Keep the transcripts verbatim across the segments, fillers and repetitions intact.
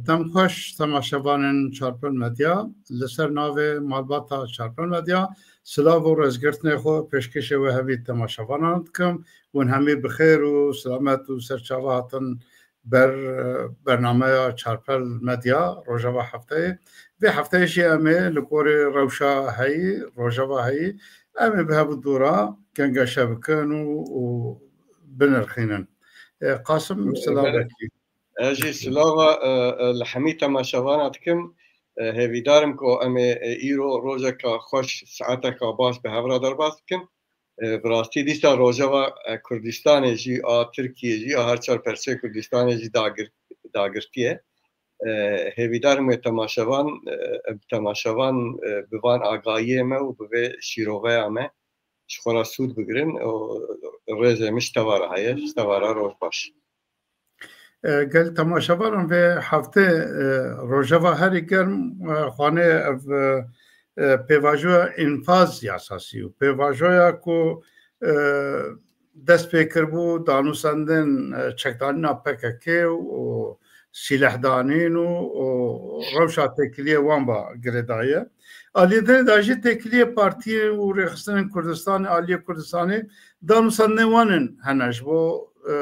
Dem xweş temaşevanên Çarpel Medya, li ser navê malbata Çarpel Medya silav û rêzgirtinê xwe pêşkêşê we hevî temaşevanan dikim. Hûn hemî bi xêr û silamet û serçava hatin ber, bernameya Çarpel Medya rojeva hefteyê. Vê hefteyê jî em ê li gorî rewşa heyî, rojeva heyî, em ê bi hev û dû re gengeşe bikin û, û binirxînin. E, Qasim, silav. Ez jî silava, e, e, li hemî temaşevana dikim. E, hêvîdar im ku em ê, e, îro rojeka xweş, saeteka baş bi hev re derbas bikin. E, bi rastî dîsa rojeva, e, Kurdistanê jî, a Tirkiyê jî, a her çar perçeyê Kurdistanê jî dagir-, dagirtiye. E, hêvîdar im wê temaşevan, e, temaşevan, e, bi van agahiyê me û bi vê şîroveya me ji xwe re sûd bigirin. Û rêzê min ji te ve re heye, ji te ve re roj baş. E, gel temaşevanan vê heftê, e, rojeva herî germ, e, xwanê ev, e, e, pêvajoya înfaz yasasî û pêvajoya ku, e, dest pê kiribû danûsendin, e, çekdanîna P K K û sîlehdanîn û, û rewşa têkiliyê wan ba girêdaye. Aliyê dinê de jî têkiliyê partiyê û rêxistinên Kurdistanê, aliyê Kurdistanê danûsendinê wan in hene ji bo, e,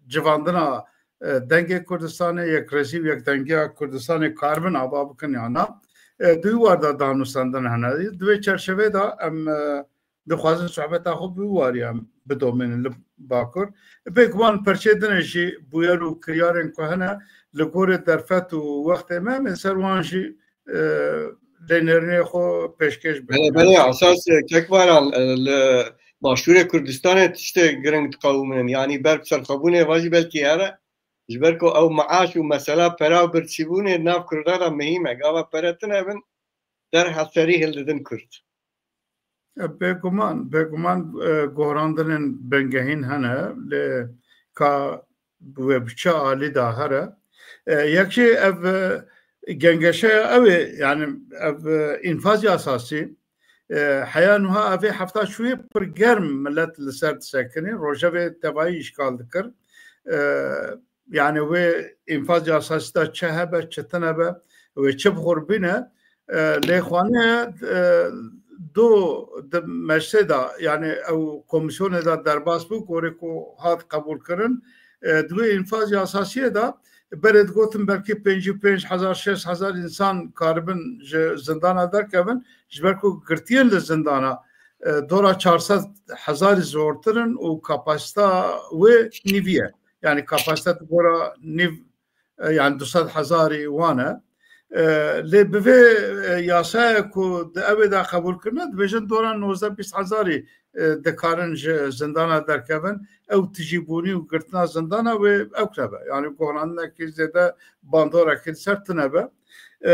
civandina, e, dengê Kurdistanê, yekrêzî û yekdengiya Kurdistanê karibin ava bikin ya na. E, di wî war de danûsendin hene. Di vê çerçevê de em, e, dixwazin sohbeta xwe bi wî warî em bidomînin li Bakur. Bêguman perçê din jî bûyer û kiryarên ku hene li gorî derfet û wextê me, em ê ser wan jî, e, lênerînê xwe pêşkêş bikin. Belê, belê, esas, e, Kekvaran, e, li Başûrê Kurdistanê tiştê giring diqewimînin. Yanî ber bi serxwebûnê ve jî belkî here. Ji ber ku ew meaş û mesela pera û birçîbûnê nav Kurda de muhîm e. Gava pere tune bin, derheq serî hildidin Kurd. E, bêguman, bêguman, e, gohrandinên bingehîn hene, lê ka bi wê bi çi alî de here. E, yek jî ev, e, gengeşeya ew ê, yani ev, e, înfaz yasasî, e, heya nuha ev ê hefta çûyê pir germ millet li ser disekinî, rojevê tevayî îşgal dikir. E, Yani wê înfaz yasasî de çi hebe, çi tune be, wê çi bi xwe re bîne, e, lê xwanê, e, do di meclisê de, yani ew komîsyonê de derbas bû, gorê ku hat qebûlkirin, e, di wê înfaz yasasiyê de berê digotin belkî pêncî û pênc hezar, şêst hezar însan karibin ji zindana derkevin, ji ber ku girtiyên li zindana, e, dora çar sed hezarî zortir in û kapasita wê nîvî ye. Yani kapasite di gora nîv, e, yani du sed hezarî wan e. E, lê bi vê, e, yasaya ku di ew ê de qebûl kirine, dibêjin dora nozdeh bîst hezarî, e, dikarin ji zindana derkevin. Ew tijîbûnî û girtina zindana wê ewk nebe. Yani gohrandinekî zêde bandorekî li ser tune be. E,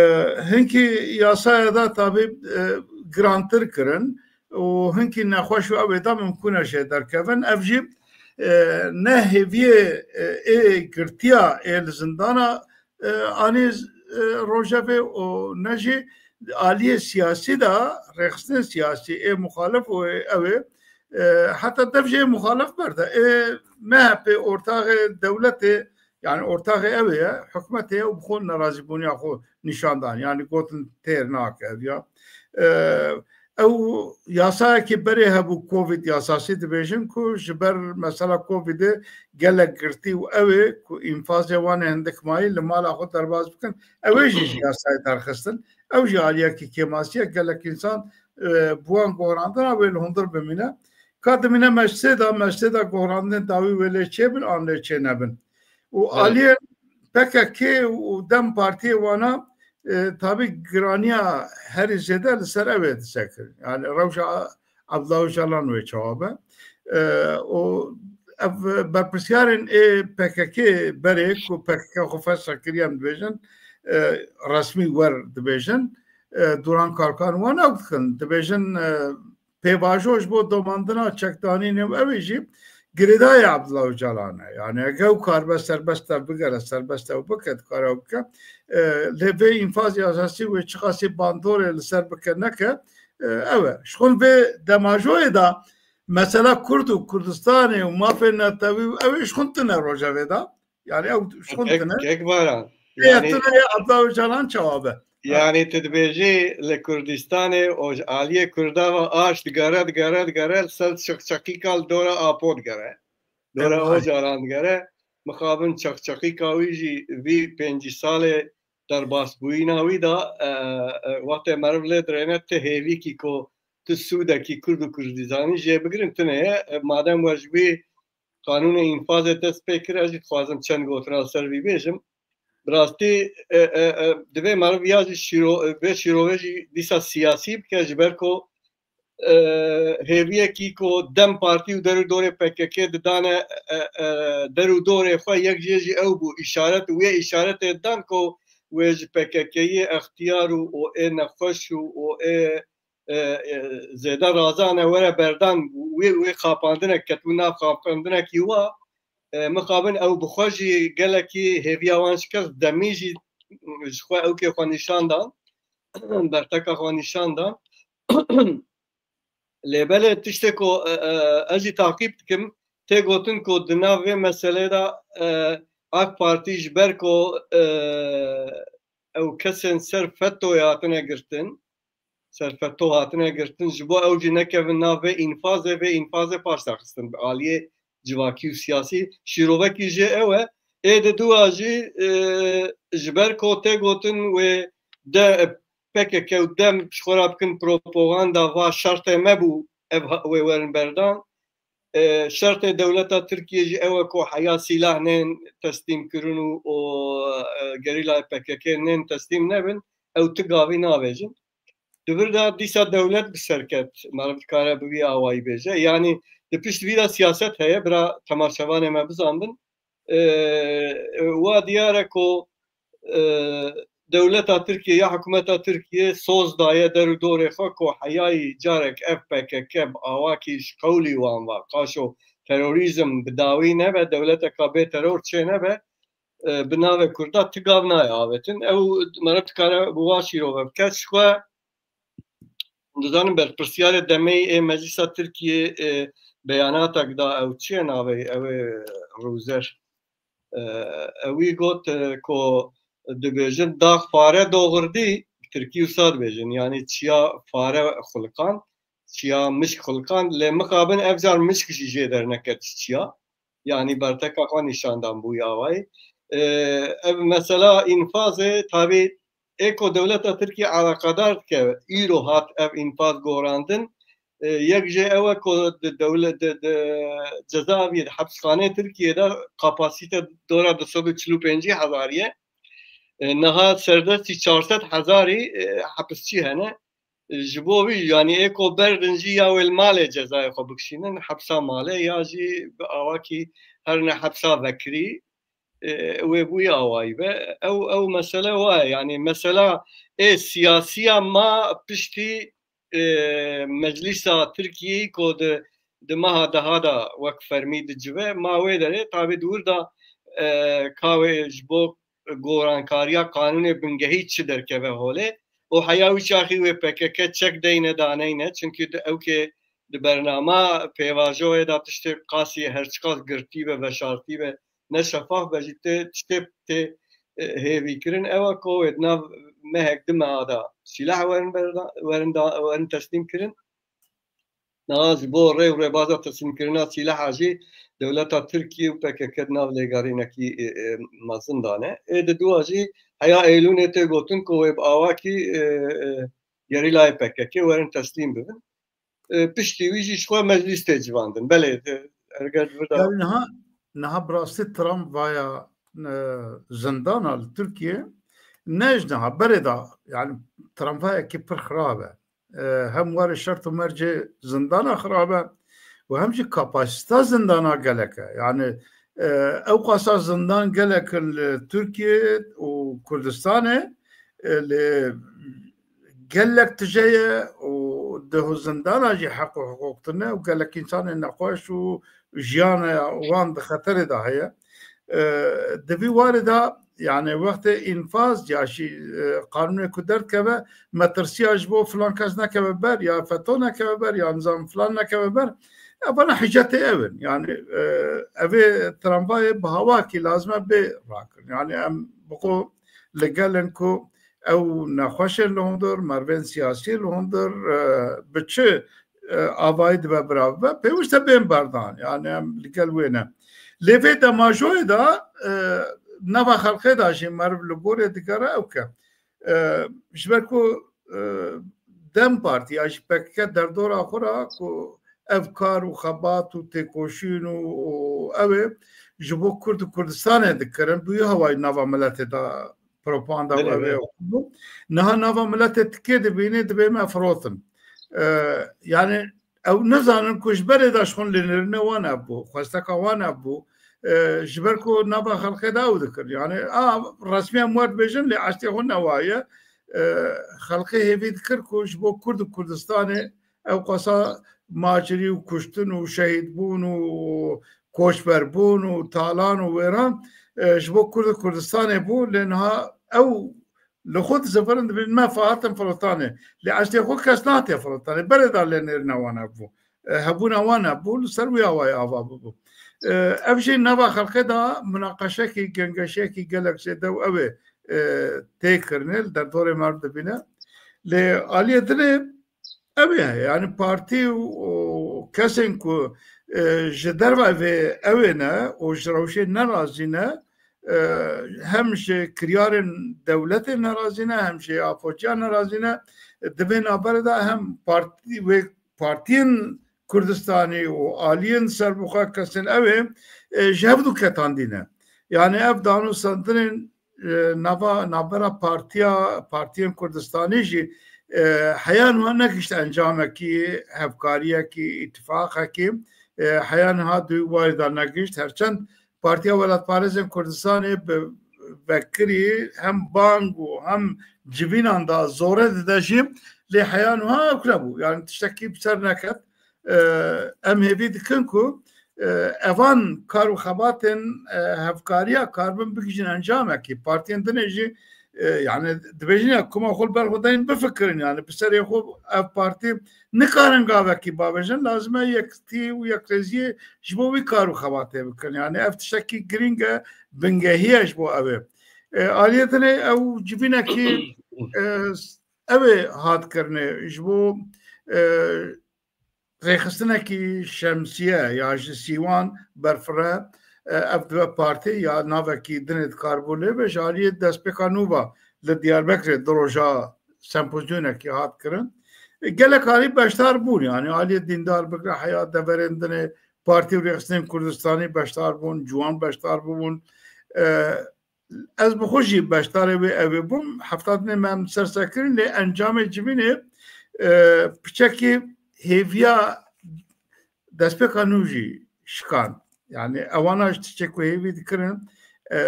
hinkî yasaya de tabî, e, girantir kirin û hinkî nexweş û ew ê de mimkûn e jê derkevin. Ev jî, e, ne hêviyê, e, ê girtiya ê li zindana, e, anî, e, rojevê û ne jî aliyê siyasî de rêxistinên siyasî ê muxalif û ê ew ê, e, heta dev jê muxalif berde. Ê M H P ortaxê dewletê, yani ortaxê ew ê ye, hikûmetê ye û bi xwe nerazîbûniya xwe nîşan dan. Yani gotin têr nake ev ya. E, ew yasayekî berê hebû, Covid yasasî dibêjin ku ji ber mesela Covidê gelek girtî û ew ê ku înfazê wan ê hindik mayî li mala xwe derbas bikin. Ew ê jî ji yasayê derxistin. Ew jî aliyekî kêmasî ye. Gelek însan, e, bi wan gohrandina wê li hundir bimîne. Ka dimîne meclisê de, meclisê de gohrandinên dawî wê lê çêbin an lê çê nebin. Û Evet. aliyê P K K û DEM Partiyê wana, e, tabî giraniya herî zêde li ser ew ê disekirin. Yani rewşa Abdullah Ocalan wê çawa be. E, û ev berpirsiyarên ê P K K berê ku P K K xwe fesx kiriye, em dibêjin, e, resmî wer dibêjin, e, Duran Kalkan wan ew dikin. Dibêjin, e, pêvajo ji bo domandina çekdanînê û ew ê jî girêdayê Abdullah Ocalan e. Yani eger ew karibe serbest ev bigere, serbest ew bike, dikare ew bike. E, lê vê înfaz yasasî wê çiqasî bandorê li ser bike neke, e, ew e. Ji xwe vê demajoyê de mesela Kurd û Kurdistanê û mafên netewî û ew ê ji xwe tune rojevê de. Yani ew ji xwe Kek, tune. Kek Baran. Yanî, tu ne Abdullah Ocalan çawa be? Yanî tu dibêjî li Kurdistanê û ji aliyê Kurda ve aş digere, digere, digere, li ser çiqçeqîka li dora Apo digere. Dora Ocalan digere. Mixabin çiqçeqîka wî jî vî pêncî salê derbasbûyîna wî de, e, e, wextê meriv lê dirêne ti hêvîkî ku ti sûdekî Kurd û Kurdistanî jê bigirin tune ye. E, madem we ji wî qanûnê înfazê dest pê kir, ez jî dixwazim çend gotina li ser vî bêjim. Bi rastî, e, e, e, divê meriv ya jî şîro-, vê şîrovê jî dîsa siyasî bike, ji ber ku, e, hêviyekî ku DEM Partî û der û dorê P K K didane, e, e, der û dorê xwe, yek jê jî ew bû, îşaret, wê îşaretê didan ku wê ji P K K'yê extiyar û, û ê nexweş û, û ê e, e, zêde razan e were berdan, wê, wê xapandinek ketibû nav xapandinekî wa, e, mixabin ew bi xwe jî gelekî hêviya wan şikest, demî jî ji xwe ewkê xwe nîşan dan, berteka xwe nîşan dan. Lê belê tiştê ku, e, e, ez jî taqîb dikim, tê gotin ku di nav vê meselê de, e, AK Partî ji ber ku, e, ew kesên ser FETO'yê hatine girtin, ser FETO hatine girtin, ji bo ew jî nekevin nav vê înfazê, vê înfazê paş daxistin bi aliyê civakî û siyasî. Şîrovekî jê ew e. Ê di dua jî, e, ji ber ku tê gotin wê de, P K K û DEM ji xwe re bikin propaganda va şertê me bû ev ha-, wê werin berdan. E, şertê dewleta Tirkiyê jî ew e ku heya sîlah nên teslîm kirin û, û, e, gerîlayê P K K nên teslîm nebin, ew ti gavî nabêjin. Di vir de dîsa dewlet bi ser ket, meriv dikare bi vî awayî bêje. Yanî di pişt vî de siyaset heye, bira temaşevanê me bizanbin. E, wa diyar e ku, e, dewleta Tirkiye ya hikûmeta Tirkiye soz daye der û dorê xwe ku heyayî carek ev P K K bi awakî ji qewlî wan va, qaşo terorîzm bi dawî nebe, dewleteka bê teror çê nebe, e, bi navê Kurda ti gav nayê avêtin. Ew meriv dikare bi wa şîrove bike. Ji xwe dizanim berpirsiyarê demê ê Meclisa Tirkiyê, e, beyanatek da, ew çi ye navê, ew ê Rûzer. E, ewî got, e, ku dibêjin dax fare doğurdu, bi tirkî wisa dibêjin, yanî çiya fare xuliqand, çiya mişk xuliqand, lê mixabin ev car mişk jî jê derneket ji çiya. Yanî berteka xwe nîşan dan bû ya wayî. E, ev mesela înfazê tabî ê ku dewleta Tirkiyê eleqedar dike, îro hat ev înfaz gorandin. E, yek jê ew e ku di dewle-, di, di cezaeviyê, di hepsxaneyê Tirkiyê de kapasîte dora du sed û çil û pêncî hezar ye. E, niha serdestî çar sed hezarî, e, hepisçî hene. E, ji bo vî, yanî ê ku berdin jî ya wê li malê cezayê xwe bikişînin, hepsa malê, ya jî bi awakî herine hepsa vekirî, e, wê bûye awayî be. Ew, ew mesele wa ye. Yanî mesela ê siyasiya ma piştî, e, Meclîsa Tirkiyeyê ku di, di meha deha de wek fermî dicive, ma wê derê tabî di wir de, e, ka wê ji bo gorankariya qanûnê bingehî çi derkeve holê û heya wî çaxî wê P K K çek deyne daneyne, çimkî di ewkê di bernama pêvajoyê de tiştê qasî her çiqas girtî be, veşartî be, ne şefaf be jî tê, tiştê tê, e, hêvîkirin. Ew e ku wê di nav mehek di meha de sîleh werin berda-, werin da-, werin teslîm kirin. Niha ji bo rê û rêbaza teslîmkirina sîleha jî dewleta Tirkiyê û P K K di nav lêgerînekî, e, e, mezin de ne. Ê di dua jî heya Eylûnê tê gotin ku wê bi awakî, e, e, gerîlayê P K K werin teslîm bibin. E, piştî wî jî ji xwe meclîs tê civandin. Belê, e, erger di vir de. Yani niha, niha bi rastî Trump vaya, e, zindana li Tirkiye, ne ji niha, berê de, yani tramvayekî pir xirab e. E, hem warê şert û mercê zindana xirab e û hem jî kapasîta zindana gelek e. Yani, e, ew qasa zindan gelek in li Tirkiye û Kurdistanê, e, lê gelek tije ye û di zindana jî heq û hiqûq tune û gelek însanên nexweş û jiyana wan di xeterê de heye. E, di vî warê de, yani, wextê înfaz ya jî, e, qanûnê ku derdikeve, metirsiya ji bo filan kes nekeve ber, ya feto nekeve ber, ya nizam filan nekeve ber. Evana hicetê ev in. Yani, e, evê tramvayê bi hawakî lazim e bê rakirin. Yani, em bi xwe li gel in ku ew nexweşên li hundir, mervên siyasî li hundir, e, bi çi, e, avayî dibe bira bibe, pêwîst e bên berdan. Yani em li gel wê ne. Lê vê demajoyê de, e, nava xelkê de jî meriv li gorê digere ew ke, e, ji ber ku, e, DEM Partî ya jî P K K derdora xwe re ku ev kar û xebat û têkoşîn û, û ew ê ji bo Kurd û Kurdistanê dikirin, bi wî hawayî nava miletê de propaganda û Belê, ew ê belê. Bû. Niha nava miletê tikê dibînî, dibê me firotin. E, yani ew nizanin ku ji berê de ji xwe lênêrine wan ev bû, xwesteka wan ev bû. E, ji ber ku nava xelkê de ew dikir. Yani a resmiya em wer dibêjin lê eştê xwe newaye. E, xelkê hêvî dikir ku ji bo Kurd û Kurdistanê ew qasa macirî û kuştin û şehîdbûn û koçberbûn û talan û wêran, e, ji bo Kurd û Kurdistanê bû, lê niha ew li xwe dizivirin, dibin me hatin firotanê. Lê eştê xwe kes nate firotanê. Berê de lênêrine wan hebû. E, hebûna wan hebû, li ser wî awayî ava bibû. E, ev jî nava xelkê de munaqeşekî, gengeşiyekî gelek zêde û ew ê, e, tê kirinê, li derdorê meriv dibîne. Lê aliyê dinê ew ê heye. Yani partî û, û kesên ku, e, ji derve vê ew ê ne û ji rewşê nerazî ne, e, hem ji kiryarên dewletê nerazî ne, hem jî afociya nerazî ne. Di vê navberê de hem partî, wê partiyên Kurdistanî û aliyên serbixwe kesên ew ê, e, ji hev du ketandî ne. Yani ev danûstandinên, e, nava, navbera partiya, partiyên Kurdistanî jî, e, heya niha negişt encamekî, hevkariyekî, îtifaqekî, e, heya niha di wî warî de negişt. Herçend Partiya Welatparêzên Kurdistanê bi vekirî hem bang û hem civînan da zorê dide jî, lê heya niha ew nebû. Yani tiştekî bi ser neket. E, em hêvî dikin ku, e, evan kar û xebatên, e, hevkariya karibin bigihîjin encamekî. Partiyên dinê jî, e, yani dibêjin ya kuma xwe li ber xwe dayîn bifikirin. Yani bi serê xwe ev partî nikarin gavekî bavêjin. Lazim e yektî û yekrêziyê ji bo wî kar û xebatê bikin. Yani ev tiştekî girîng e, bingehî ye ji bo ew ê. E, aliyê dinê ew civînekî, e, ew ê hat kirinê ji bo, e, rêxistinekî şemsiye ya ji sîwan berfire, e, ev dibe partî ya navekî dinê dikaribû lê be. Ji aliyê destpêka nû ve li Diyarbekirê du roja sempozyonekî hat kirin. E, gelek alî beşdar bûn, yani aliyê dîndar bigre heya deverên dinê, partî û rêxistinên Kurdistanî beşdar bûn, ciwan beşdar bûbûn. E, ez bi xwe jî beşdarê wê ew ê bûm. Hefta dinê me em ser sekirin, lê encamê civînê, e, piçekî hêviya destpêka nû jî şikand. Yani ewana ji tiştê ku hêvî dikirin, e,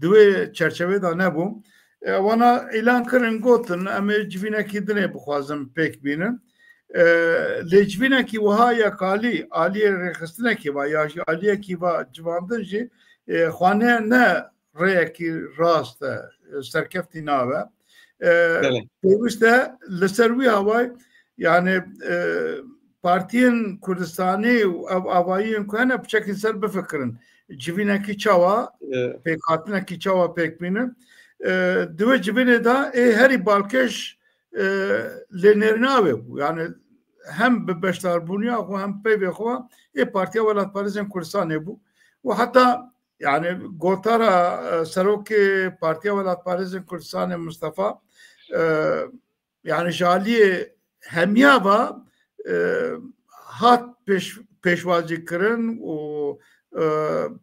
di wê çerçevê de nebû. E, wana îlan kirin, gotin, em ê civînekî dinê bixwazin pêk bînin. E, lê civînekî wiha yekalî, aliyê rêxistinekî va ya jî aliyekî va civandin jî, e, xwane ne rêyekî rast e, serkeftî nabe. E, Belê. Pêwîst e li ser wî haway, yani, e, partiyên Kurdistanî û ev avayiyên ku hene piçekî ser bifikirin. Civînekî çawa, E, pêkhatinekî çawa pêk bînin. E, di wê civînê de ê herî balkêş, e, lênêrina wê bû. Yani hem bi beşdarbûniya xwe hem peyvê xwe ê Partiya Welatparêzên Kurdistanê bû. Û heta yani gotara, e, serokê Partiya Welatparêzên Kurdistanê Mustafa, e, yani ji aliyê hemiya ve, e, hat pêş-, pêşwazî kirin û, e,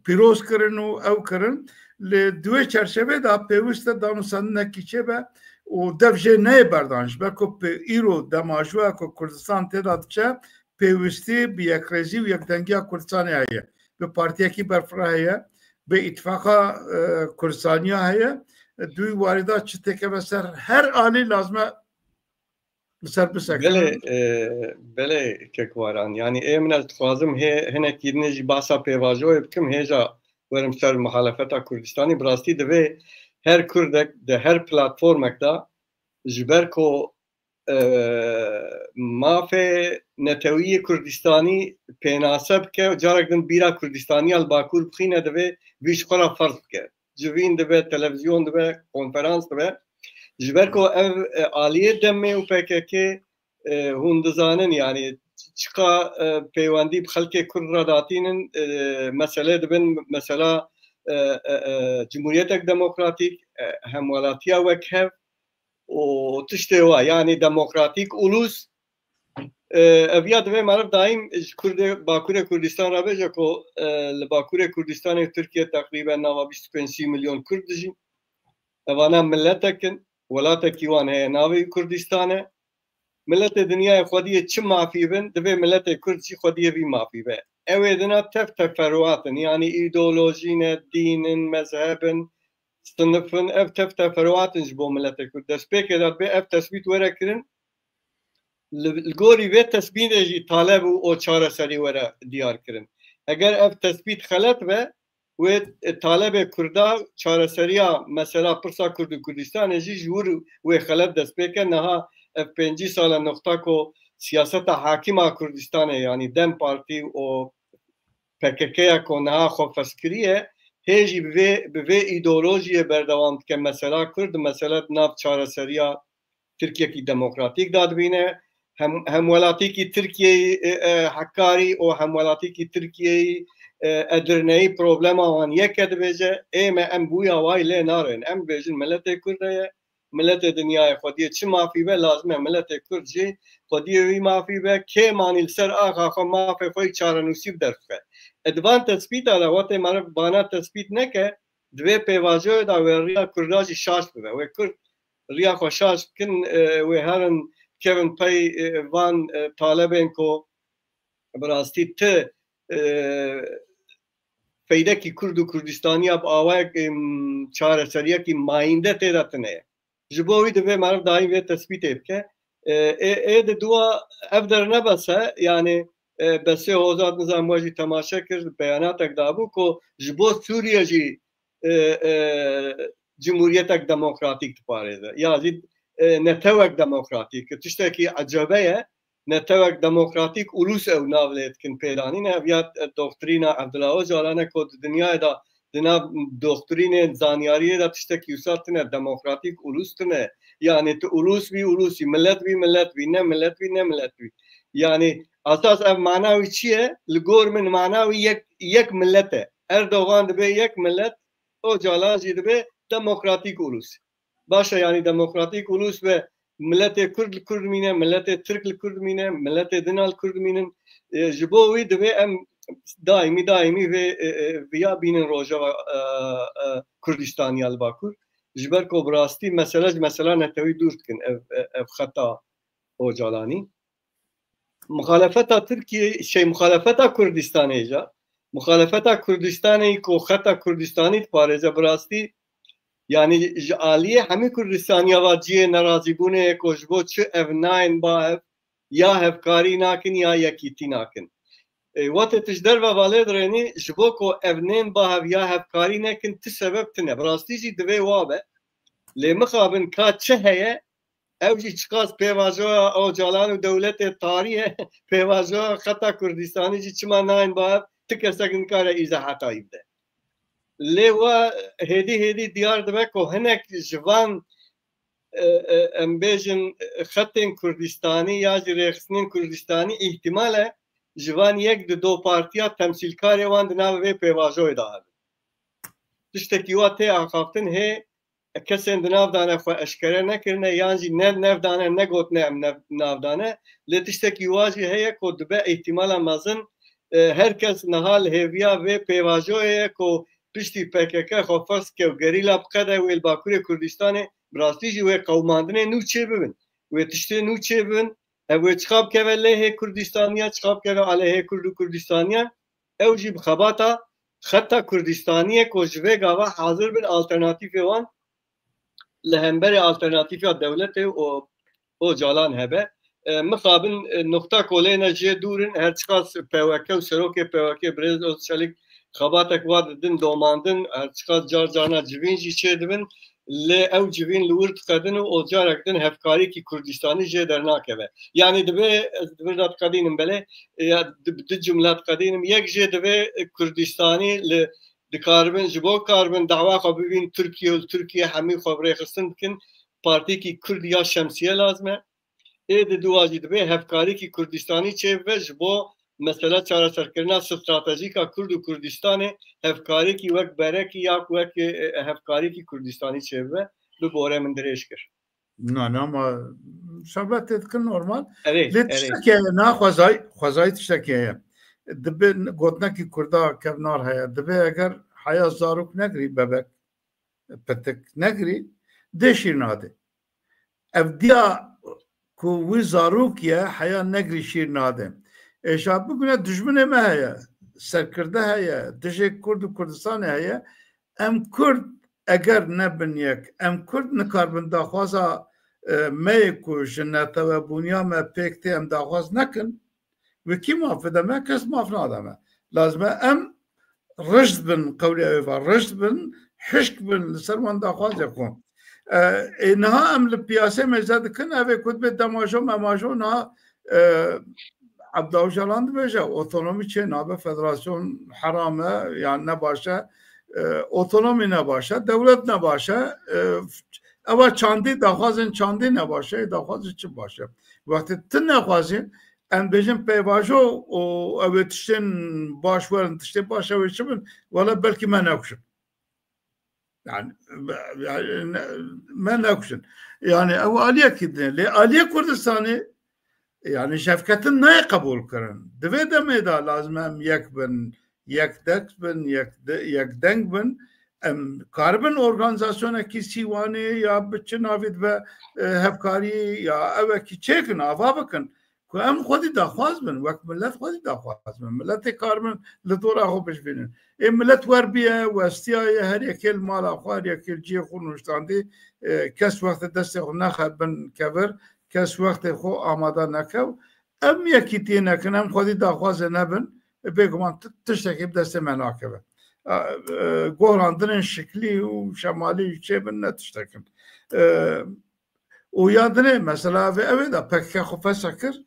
pîroz kirin û ew kirin. Lê di wê çerçevê de pêwîst e danûstandinekî çêbe û dev jê neyê berdan. Ji ber ku pê-, îro dema ji we ku Kurdistan tê de diçe, pêwîstî bi yekrêzî û yekdengiya Kurdistanê heye. Bi partiyekî berfireh heye, bi îtifaqa, e, Kurdistaniya heye. Di wî warî de çi têkeve ser her alî lazim e li ser bisekinin. Belê, e, belê kek Waran. Yani ê min ez dixwazim hê hinekî dinê jî bahsa pêvajoyê bikim, hêja werim ser muhalefeta Kurdistanî. Bi rastî divê her Kurdek di her platformek de ji ber ku, e, mafê netewî yê Kurdistanî pênase bike, carek din bîra Kurdistaniya li Bakur bixîne, divê vî ji xwe re ferz bike. civîn dibe, televizyon dibe, konferans dibe. Ji ber ku ev, e, aliyê demê û P K K, e, hûn dizanin, yani çiqa, e, peywendî bi xelkê Kurd re datînin, e, mesele dibin, mesela, e, e, e, cumhuriyetek demokratîk, e, hemwelatiya wekhev û tiştê wa, yani demokratîk ulus, e, ev ya divê meriv daîm ji Kurdê Bakurê Kurdistan re bêje ku, e, li Bakurê Kurdistanê Tirkiye teqrîben nava bîst û pênc milyon Kurd dijîn. Evana miletek in, welatekî wan heye, navê wî Kurdistan e. Miletê dinyayê xwediyê çi mafî bin, divê miletê Kurd jî xwediyê vî mafî be. Ew ê dina tev teferuat in, yanî îdeolojî ne, dîn in, mezheb in, sinif in, ev tev teferuat in ji bo miletê Kurd. Destpêkê de divê ev tesbît were kirin, li, li gorî vê tesbîtê jî taleb û o çareserî were diyar kirin. Eger ev tesbît xelet be, wê, e, talebê Kurda çareseriya mesela pirsa Kurd û Kurdistanê jî ji wir wê xelet dest pê ke. Niha ev pêncî sal e noqta ku siyaseta hakîm a Kurdistanê, yanî DEM Partî û P K K ya ku niha xwe festkiriye, hê jî bi vê, bi vê îdeolojiyê berdewam dike. Mesela Kurd, mesela di nav çareseriya Tirkiyekî demokratîk dadibîne. Hem, hemwelatîkî Tirkiyeyî, e, e, Hekarî û hemwelatîkî Tirkiyeyî, e, Edirneyî problema wan yek e, dibêje, ê me em bûya wayî lê narin. Em dibêjin miletê Kurd heye, miletê dinyayê xwediyê çi mafî be, lazim e miletê Kurd jî xwediyê wî mafî be. Kê manî li ser axa xwe mafê xwe yî çarenûsî bi derxe. E, di van tespîta de, wextê meriv vana tespît neke, di vê pêvajoyê de wê riya Kurda jî şaş bibe. Wê Kurd riya xwe şaş bikin, e, wê herin kevin pey, e, van, e, talebên ku bi rastî ti, e, feydekî Kurd û Kurdistaniya bi awayek, em, çareseriyekî mayînde tê de tune ye. Ji bo wî divê meriv daîm vê tespîtê bike. E, ê, ê di dua ev dernebese, yani, e, Besê Hozat nizam we jî temaşe kir, beyanatek dabû ku ji bo Sûriye jî, e, e, cumhuriyetek demokratîk diparêze. Ya jî, e, netewek demokratîk. Tiştekî ecebe ye. Netewek demokratîk ulus ew nav lê dikin pêdanîn. Ev ya, e, doktrîna Abdullah Ocalan e ku di dinyayê de di nav doktrînên zanyariyê de tiştekî wisa tune, demokratîk ulus tune. Yani tu ulus bî, ulus î, milet bî, milet bî, ne milet bî, ne milet bî. Yani esas ev mana wî çi ye? Li gor min mana wî yek, yek milet e. Erdogan dibe yek milet, Ocalan jî dibe demokratîk ulus. Baş e, yani demokratîk ulus be, miletê Kurd li Kurd mîne, miletê Tirk li Kurd mîne, miletê din a li Kurd mînin. E, ji bo wî divê em daîmî, daîmî vê, e, e, viya bînin rojeva, e, e, Kurdistaniya li Bakur. Ji ber ku bi rastî mesele ji mesela netewî dûr dikin ev, e, ev xeta Ocalanî. Muxalefeta Tirkiye, şey, muxalefeta Kurdistanê ja. Muxalefeta Kurdistanê ku xeta Kurdistanî diparêze bi rastî, yani ji aliyê hemî Kurdistaniya va cihê nerazîbûnê ye ku ji bo çi ev nayên ba hev, ya hevkarî nakin ya yekîtî nakin. E, wextê tu ji derve va lê dirênî, ji bo ku ev nên ba hev ya hevkarî nekin, ti sebeb tune. Bi rastî jî divê wa be. Lê mixabin ka çi heye, ew jî çiqas pêvajoya Ocalan û dewletê tarî ye, pêvajoya xeta Kurdistanî jî çima nayên ba hev, ti kesek nikare îzaheta wî bide. Lê wa hêdî hêdî diyar dibe ku hinek ji van, e, e, em bêjin, e, xetên Kurdistanî ya jî rêxistinên Kurdistanî îhtimal e ji van yek di do partiya temsîlkarê wan di nav vê pêvajoyê de hebin. Tiştekî wa tê axaftin hê kesên di nav dane xwe eşkere nekirine yan jî ne nev dane, negotine em nev, nav dane. Lê tiştekî wa jî heye ku dibe îhtimala mezin, e, her kes niha li hêviya vê pêvajoyê ye ku piştî P K K xwe ferz ke û gerîla biqede wê li Bakurê Kurdistanê bi rastî jî wê qewimandinê nû çê bibin. Wê tiştê nû çê bibin. Ev wê çiqa bikeve lê hê Kurdistaniya, çiqa bikeve aleyhê Kurd û Kurdistaniya. Ew jî bi xebata xeta Kurdistaniyê ku ji vê gava hazir bin alternatîfê wan li hemberê alternatîfiya dewletê û Ocalan hebe. E, mixabin, e, noqta kolêne jê dûr in, her çiqas P W K û serokê P W K Birêz Ozçelik xebatek wa didin domandin, her çiqas car carna civîn jî çêdibin, lê ew civîn li wir diqedin û carek din hevkariyekî Kurdistanî jê dernakeve. Yanî divê, ez di vir de diqedînim belê, ya di, di cumle diqedînim, yek jê divê Kurdistanî li dikaribin, ji bo karibin dawa xwe bibîn Tirkiye û li Tirkiye hemî xwe bi rêxistin bikin, partiyekî Kurd ya şemsiye lazim e. Ê di dû jî divê hevkariyekî Kurdistanî çêbibe ji bo mesela çareserkirina stratejîka Kurd û Kurdistanê, hevkariyekî wek berekî ya ku wek, e, hevkariyekî Kurdistanî çêbibe, bi bore min dirêj kir. Na, na, ma şerbet tê dikin normal. Erê, Lê erê. tiştekê heye, na xwezay, xwezayî tiştekê heye. Dibe gotinekî Kurda kevnar heye. Dibe eger heya zarok negirî bebek, pitik negirî, dê şîr nade. Ev diya ku wî zarok ye, heya negirî şîr nade. Êşa bigune dijminê me heye, serkirde heye, dijê Kurd û Kurdistanê heye. Em Kurd eger nebin yek, em Kurd nikarbin daxwaza, e, me yê ku ji netewebûniya me pêk tê em daxwaz nekin, wê kî maf bide me? Kes maf nade me. Lazim e em rijd bin, qewlê ew ê va, rijd bin, hişk bin li ser wan daxwazê xwe. E, ê niha em li piyasê mêze dikin, ev ê ku dibê demajo memajo niha, e, Abdullah Ocalan dibêje, otonomî çê nabe, federasyon heram e, yan ne baş e, e, otonomî ne baş e, dewlet ne baş e, e, ewa çandî, daxwazên çandî ne baş e, daxwazê çi baş e? Wextê tu nexwazî, em bêjin peyvajo û ew ê tiştên baş werin, tiştê baş ew ê çi bin, wele belkî me nekuşin. Yani, yani, ne, me nekuşin. Yani, ew aliyekî din. Lê aliyê Kurdistanê, yani, şevketin nayê qebûl kirin. Di vê demê de lazim em yek bin, yek dek bin, yek de, yek deng bin. Em karibin organîzasyonekî Sîwanê ya bi çi navî dibe, e, hevkarî ya ewekî çêkin, ava bikin. Ku em xwedî daxwaz bin, wek milet xwedî daxwaz bin. Miletê karibin li dora xwe bijibînin. Ê milet wer biye, westiyaye, her yekê li mala xwe, her yekê li cihê xwe nûştandî, e, kes wextê destê xwe nexe bin kevir, kes wextê xwe amade nekew. Em yekîtiyê nekin, em xwedî daxwazê nebin, e, bêguman ti-, tiştekî bi destê me nakeve. E, e, gohrandinên şiklî û şemalî çêbin ne tiştekin. E, Û ya dinê, mesela, vê ew ê de P K K xwe fesih kir,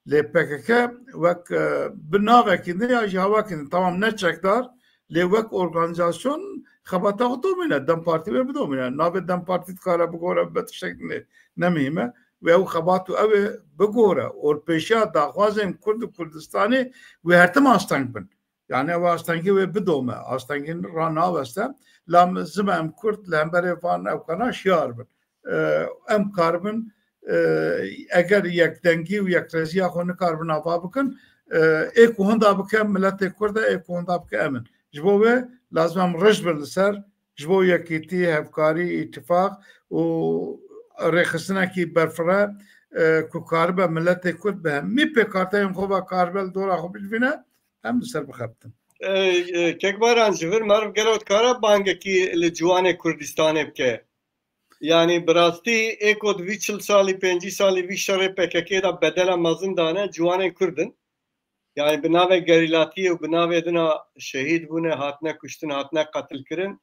lê P K K wek, e, bi navekî din ya jî hawakî din, tamam ne çekdar, lê wek organîzasyon xebata xwe domîne, DEM Partî wê bidomîne. Navê DEM Partî dikare bigore bibe tiştek dinê, ne muhîm e. Wê ew xebat û ew ê bigore, orpêşiya daxwazên Kurd û Kurdistanê wê her tim asteng bin. Yani ew astengî wê bidome, astengî ra naweste. Lazim e em Kurd li hemberê van ewkana şiyar bin. E, em karibin, e, eger yekdengî û yekreziya xwe nikaribin ava bikin, e, ê ku hinda bike miletê Kurd e, ê ku hinda bike em in. Ji bo wê lazim em rij bin li ser, ji bo yekîtî, hevkarî, îtîfaq û rêxistinekî berfireh, e, ku karibe miletê Kurd bi hemî pêkhateyên xwe ve karibe li dora xwe bicivîne, em li ser bixebtin. E, e, Kek Baran, ji vir meriv gelo dikare bangekî li ciwanê Kurdistanê bike? Yanî bi rastî ê ku di vî çil salî, pêncî salî vî şerê P K K de bedela mezin dane ciwanên Kurd in. Yanî bi navê gerîlatiyê û bi navê dina şehîd bûne, hatine kuştin, hatine qetilkirin.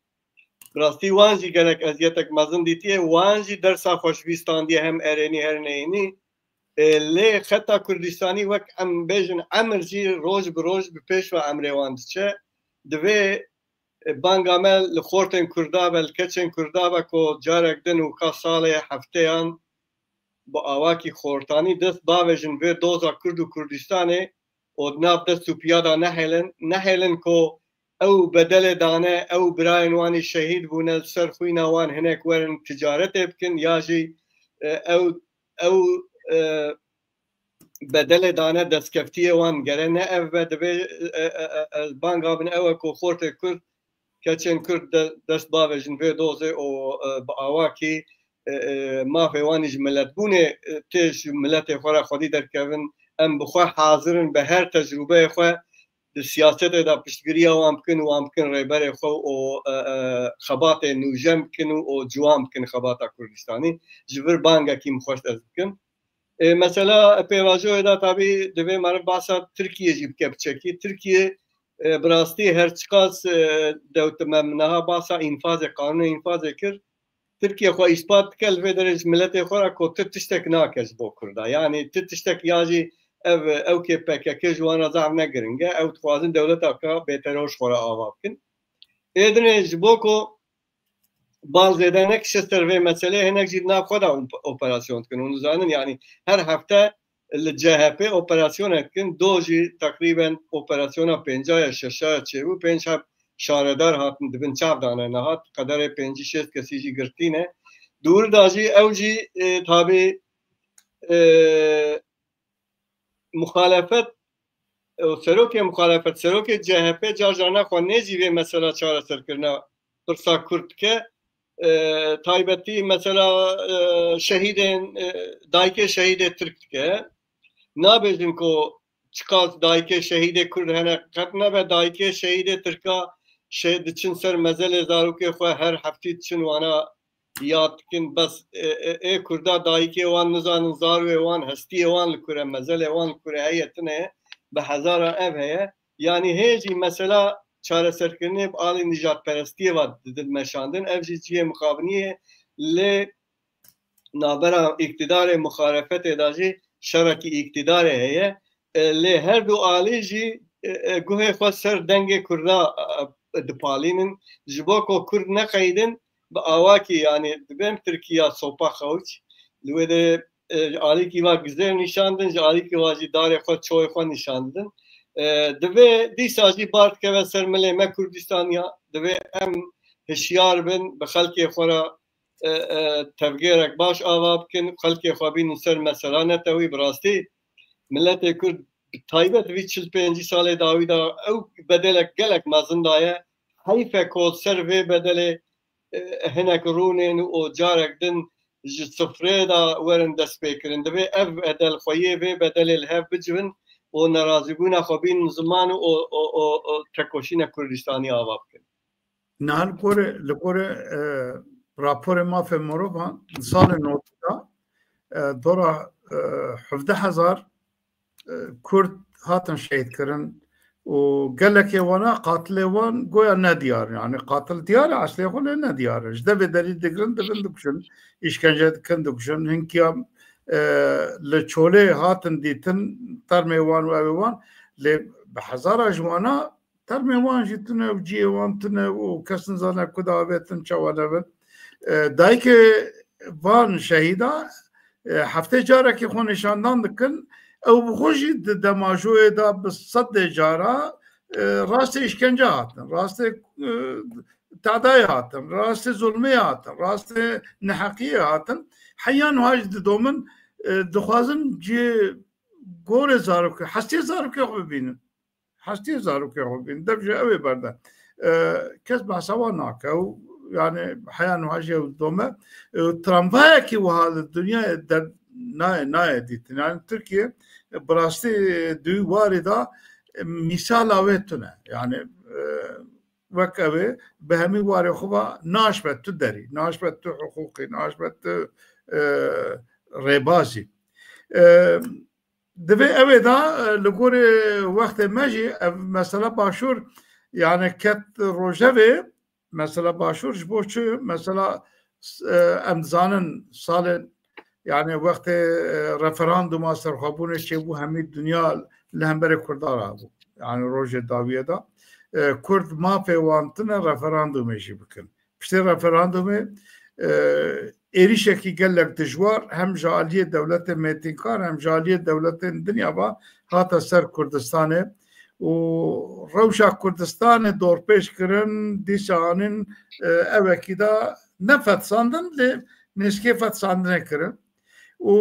Bi rastî wan jî gelek eziyetek mezin dîtiye, wan jî dersa xwe ji vî standiye hem erênî her neyênî. E, lê xeta Kurdistanî wek em bêjin emir jî roj bi roj bi pêş ve emrê wan diçe. Divê, e, banga me li xortên Kurda be, li keçên Kurda be ku carek din û ka salê hefteyan bi awakî xortanî dest bavêjin vê doza Kurd û Kurdistanê û di nav dest û piya de nehêlin, nehêlin ku ew bedelê dane, ew birayên wan î şehîd bûne, li ser xwîna wan hinek werin ticaretê bikin, ya jî, e, ew, ew, e, bedelê dane destkeftiyê wan gere ne ev be, divê, e, e, e, e, banga min ew e ku xortê Kurd, keçên Kurd de, dest bavêjin vê dozê û, e, bi awakî, e, e, mafê wan î ji miletbûnê, e, tê ji miletê xwe re xwedî derkevin. Em bi xwe hazir in bi her tecrûbeyê xwe di siyasetê de piştgiriya wan bikin û wan bikin rêberê xwe û, e, e, xebatê nûjen bikin û, û ciwan bikin xebata Kurdistanî. Ji vir bangekî min xweşt ez bikim. E, mesela pêvajoyê de tabî divê meriv bahsa Tirkiye jî bike piçekî. Tirkiye, e, bi rastî her çiqas, e, dewtime min niha bahsa înfazê, qanûnê înfazê kir. Tirkiye xwe îspat dike, li vê derê ji miletê xwe re ku tu tiştek nake ji bo Kurda. Yanî tu tiştek ya jî ev, ew kê P K K ji wan re zaf ne giring e. Ew dixwazin dewleta ka bêteror ji xwe re ava bikin. Ê dinê ji bo ku bal zêde nekişe ser vê meselê, hinek jî di nav xwe de op-, operasyon dikin. Hûn dizanin, yanî her hefte li C H P operasyonek dikin, do jî teqrîben operasyona pênca ya şeşa ya çêbû, pênc heb şaredar hatin, di bin çav de ne, niha qederê pêncî şêst kesî jî girtî ne. Di wir de jî ew jî, e, tabî, e, muxalefet û serokê muxalefet, serokê C H P car carna xwe nêzî vê mesela çareserkirina pirsa Kurd dike. E, taybetî mesela, e, şehîdên, e, dayikê şehîdê Tirk dike. Nabêjin ku çiqas dayikê şehîdê Kurd hene, qet nebe dayikê şehîdê Tirka şe-, diçin ser mezelê zarokê xwe, her heftî diçin wana yad dikin, bes, e, e, ê Kurda dayikê wan nizanin, zarwê wan, hestiyê wan li kure, mezelê wan li kure heye, tune ye, bi hezaran ev heye. Yanî hê jî mesela çareserkirinê bi alî nijadperestiyê ve didin meşandin. Ev jî cihê mixabiniyê lê navbera îktidarê muxalefetê de jî şerekî îktidarê heye. E, lê her du alî jî, e, e, guhê xwe ser dengê Kurda, e, e, dipalînin. Ji bo ku Kurd neqeydin, bi awakî, yanî dibên Tirkiya sopa xewç, li wê de, e, ji alîkî va gizêr nîşan din, ji alîkî va jî darê xwe, çoyê xwe nîşan didin. E, divê dîsa jî bar dikeve ser milê me Kurdistaniya. Divê em hişyar bin, bi xelkê xwe re, e, e, tevgêrek baş ava bikin, xelkê xwe bînin ser mesela netewî. Bi rastî miletê Kurd bi taybet vî çil pêncî salê dawî de ew bedelek gelek mezin daye. Heyf e ku ser vê bedelê, e, hinek rûnên û carek din ji sifrê de werin destpêkirin. Divê ev bedel xweyê vê bedelê li hev bicivin û nerazîbûna xwe bînin ziman û, û, û, û tekoşîna Kurdistanî ava bikin. Niha li gorê, li gorê, e, raporê mafê mirovan di salê notî de, e, dora, e, hevdeh hezar, e, Kurd hatin şehîdkirin û gelekê wana qatilê wan goya nediyar in. Yanî qatil diyar e, eslê xwe lê nediyar e. Ji devê derî digirin, dibin dikuşin, îşkence dikin, dikuşin. Hinkiya, e, li çolê hatin dîtin, termê wan û evê wan, lê bi hezara ji wana termê wan jî tune û cihê wan tune û kes nizane ku de avêtin, çawa nebin. E, dayikê van şehîda, e, heftê carekê xwe nîşandan dikin. Ew bi xwe jî di demajoyê de bi sedê cara, e, rastê îşkence hatin, rastê, e, tadayê hatin, rastê zulmê hatin, rastê neheqiyê hatin. Heya niha jî didomin, e, dixwazin cihê gorê zarokê, hestiyê zarokê xwe bibînin. Hestiyê zarokê xwe bîn. Dev ji ew ê berde. E, kes behsa wan nake. Ew, yani, heya niha jî ew dome. E, tramvayekî wiha li dinyayê der nayê, nayê dîtin. Yani, Tirkiye, e, bi rastî, e, di wî warî de, e, mîsala wê tune. Yani, e, wek ew ê bi hemî warê xwe ve naşbe tu derî, naşbe tu hiqûqî, naşbe tu, e, rêbazî. E, Divê ew ê de, e, li gorî wextê me jî ev mesela Başûr, yani ket rojevê, mesela Başûr ji bo çi? Mesela, e, em dizanin salên, yani wextê, e, referanduma serxwebûnê çêbû, hemî dinya li hemberê Kurdan rabû. Yani rojê dawiyê de, e, Kurd mafê wan tine referandumê jî bikin. Piştê referandumê, e, êrîşekî gelek dijwar hem ji aliyê dewletê mêtînkar hem ji aliyê dewletên dinya ve hate ser Kurdistanê û rewşa Kurdistanê dorpêç kirin, dîsa anîn, e, ewekî de ne fetisandin, lê nêzîkê fetisandinê kirin. Û